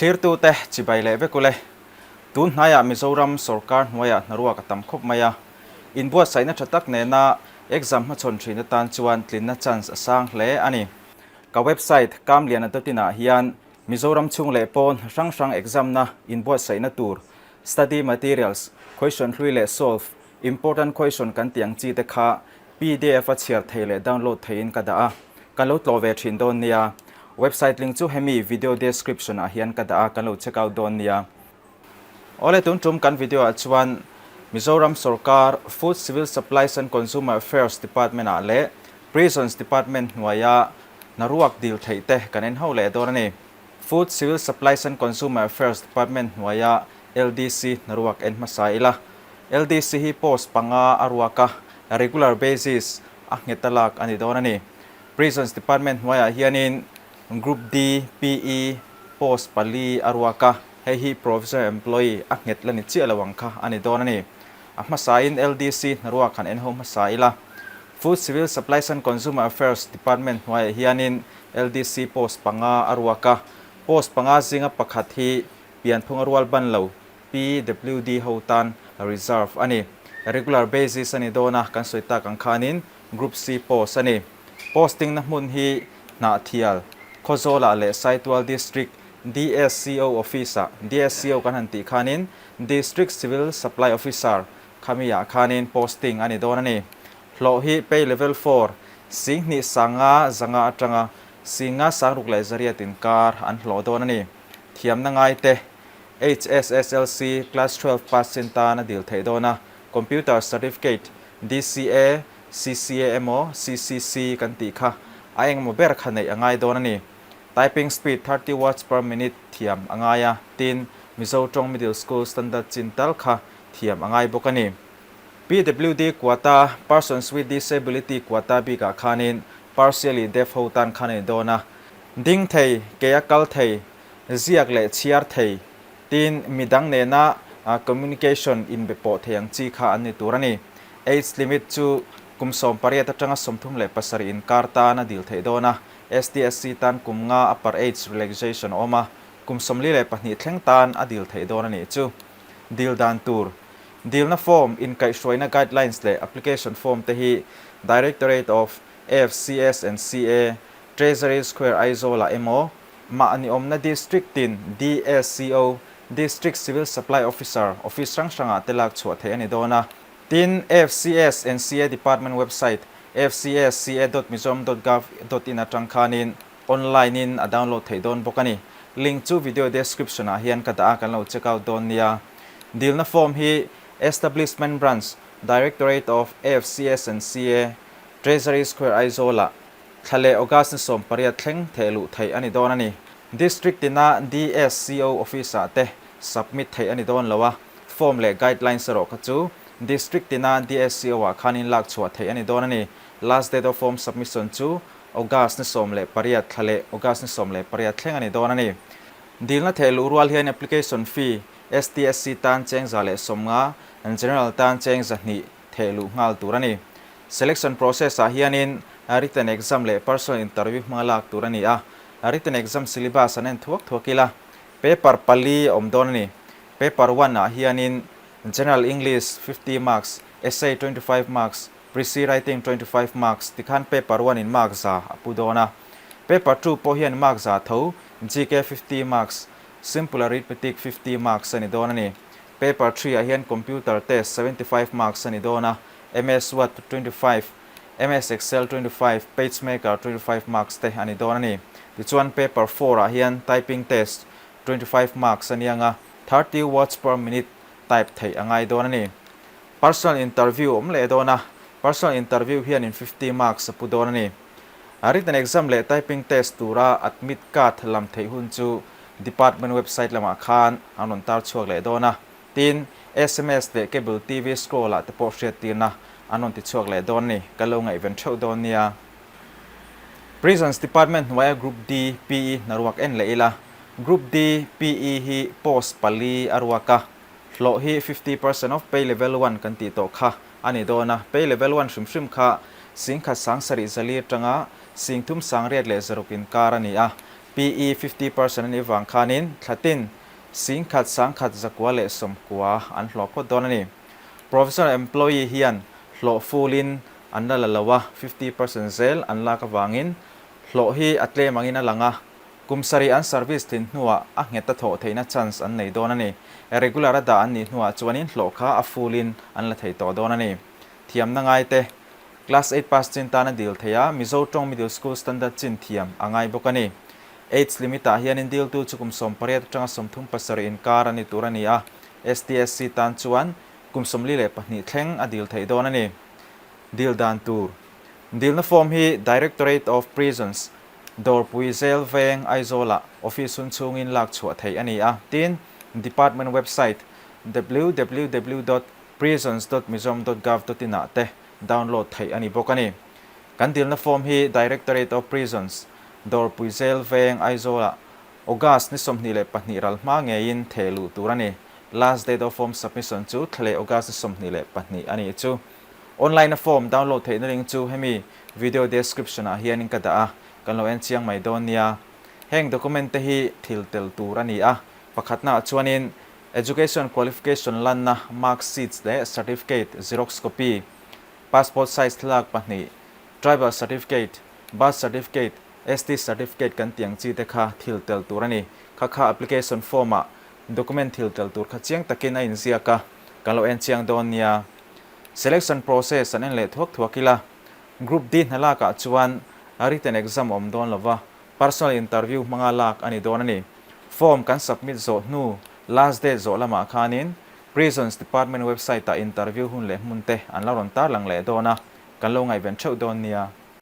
Thlirtute chibai leh vek ule. Tun hnaiah Mizoram sorkar hnuaiah hnaruak a tam khawp mai a. Inbuatsaihna tha tak nena exam hmachhawn thin atan chuan tlinna chance a sang hle a ni. Ka website Kamliana dot in ah hian Mizoram chhung leh pawn hrang hrang exam na inbuatsaihna tur study materials, question hlui leh solve, important question kan tih ang chi te kha pdf a chhiar thei leh download theihin ka dah a, kan lo tlawh ve thin dawn nia. Website link chu hemi video description ah hian ka dah a, kan lo check out dawn nia. Awle tun tum kan video ah chuan Mizoram sorkar Food Civil Supplies and Consumer Affairs Department ah leh Prisons Department hnuaia hnaruak dil theih te kan en ho leh dawn a ni. Food Civil Supplies and Consumer Affairs Department hnuaia LDC hnaruak en hmasa ila. LDC hi post panga a ruak a, regular basis a nghet a lak a ni dawn a ni. Prisons Department hnuaiah hianin Group D, PE, post pali a ruak a, hei hi provisional employee a nghet la ni chiah lo ang kha a ni dawn a ni. A hmasain LDC hnaruak han en ho hmasa ila. Food Civil Supplies and Consumer Affairs Department hnuaiah hianin LDC post panga a ruak a, post panga zinga pakhat hi pianphunga rual ban lo PWD ho tan reserve a ni. Regular basis a ni dawn a, kan sawi tak ang khanin Group C post a ni. Posting na hmun hi Hnahthial, Khawzawlah leh Saitual District DSCO Office-ah, DSCO kan han tih khanin District Civil Supply Officer khamiah khanin posting a ni dawn a ni. Hlawh hi pay level four, 25 500 atanga 5 600 inkar an hlawh dawn a ni. Thiamna ngaite. HSSLC Class 12 pass chin tan a dil theih dawn a, Computer Certificate, DCA, CCA emaw CCC kan tih kha a engemaw ber kha neih a ngai dawn a ni. Typing speed 30 words per minute thiam a ngai a, tin, Mizo tawng Middle School Standard chin tal kha thiam a ngai bawk a ni. PWD quota, Persons with Disability quota bikah khanin partially deaf ho tan khan a ni dawn a, ding thei, ke a kal thei, Ziak leh chhiar thei, tin midang nena communication inbe pawh thei ang chi kha an ni tur a ni. Age limit chu kum 18 atanga 37 inkar tan a dil theih dawn a, STSC tan kum nga upper age relaxation a awm a, kum 42 thleng tan a dil theih dawn a nih chu. Dil dan tur, Dilna form, inkaihhruaina guidelines leh application form te hi Directorate of AFCS and CA, Treasury Square Aizawl ah emaw, Mahni awmna District tin DSCO, District Civil Supply Officer, office hrang hrangah te lak chhuah theih a ni dawn a. Tin, FCS and CA Department website fcsca dot mizoram dot gov dot in atang khanin online in a download theih dawn bawk a ni. Link chu video description ah hian ka dah a, kan lo check out dawn nia. Dilna form hi Establishment Branch, Directorate of FCS and CA, Treasury Square Aizawl ah Thla leh August ni 18 thleng theh luh theih a ni dawn a ni. District tina DSCO Office-ah te submit theih a ni dawn lo a, form leh guidelines erawh kha chu District tina DSCO-ah khan inlak chhuah theih a ni dawn a ni. Last date of form submission chu August ni 18 thla leh August ni 18 thleng a ni dawn a ni. Dilna theh luh rual hian application fee STSC tan cheng 150, General tan cheng 200 theh luh nghal tur a ni. Selection process ah hianin written exam leh personal interview hmanga lak tur a ni a, written exam syllabus an en thuak thuak ila, paper pali a awm dawn a ni. Paper one ah hianin General English 50 marks, Essay 25 marks, Precis writing 25 marks tikhan paper one in mark za a pu dawn a. Paper two pawh hian mark za tho, GK 50 marks, Simple Arithmetic 50 marks a ni dawn a ni. Paper three ah hian Computer test 75 marks a ni dawn a, MS Word 25, MS Excel 25, PageMaker 25 marks te a ni dawn a ni. Tichuan paper four ah hian typing test 25 marks a ni ang a, 30 words per minute type theih a ngai dawn a ni. Personal interview awm leh dawn a, personal interview hianin 50 marks a pu dawn a ni. Written exam leh typing test tura admit card lam theih hun chu department website lamah khan an rawn tar chhuak leh dawn a. Tin, sms leh cable TV scroll ah te pawh hriattirna an rawn ti chhuak leh dawn a ni, kan lo ngaihven theuh dawn nia. Prisons Department hnuaia Group D, PE hnaruak en leh ila. Group D, PE hi post pali a ruak a, hlawh hi 50% of pay level one kan tih tawh kha a ni dawn a, pay level one hrim hrim kha 1770 atanga 3860 inkar a ni a. PE 50% a nih vang khanin thlatin 10,000 1,190 an hlawh phawt dawn a ni. Provisional employee hian hlawh full-in an la la lo a, 50% zel an lak avangin hlawh hi a tlem angin a lang a, kum sarih an service tlin hnuah a nghet a thawh theihna chance an nei dawn a ni. Regular a dah an nih hnuah chuanin hlawh kha a full-in an la thei tawh dawn a ni. Thiamna ngaite, Class eight pass chin tan a dil thei a, Mizo tawng Middle School Standard chin thiam a ngai bawk a ni. Age limit ah hianin diltu chu kum 18 atanga 37 inkar a ni tur a ni a, STSC tan chuan kum 42 thleng a dil theih dawn a ni. Dil dan tur. Dilna form hi Directorate of Prisons, Dawrpui Jail Veng, Aizawlah office hun chhungin lak chhuah theih a ni a, tin, Department website www dot prisons dot mizoram dot gov dot in ah te download theih a ni bawk a ni. Kan dilna form hi Directorate of Prisons, Dawrpui Jail Veng, Aizawlah August ni 22 ral hma ngeiin theh luh tur a ni. Last date of form submission chu thlaleh August ni 22 a nih chu. Online a form download theihna link chu hemi video description ah hianin ka dah a, kan lo en chiang mai dawn nia. Heng document te hi thil tel tur a ni a, pakhatna ah chuanin Education qualification lanna mark sheets leh certificate xerox copy, passport size thlalak pahnih, tribal certificate, birth certificate, ST certificate kan tih ang chi te kha thil tel tur a ni. Kha kha application form ah document thil tel tur kha chiang takin a inziak a, kan lo en chiang dawn nia. Selection process an en leh thuak thuak ila, Group D hna lak ah chuan written exam awm dawn lova, personal interview hmanga lak a ni dawn a ni. Form kan submit zawh hnu last date zawh lamah khanin Prisons Department website ah interview hun leh hmun te an la rawn tarlang leh dawn a, kan lo ngaihven theuh dawn nia.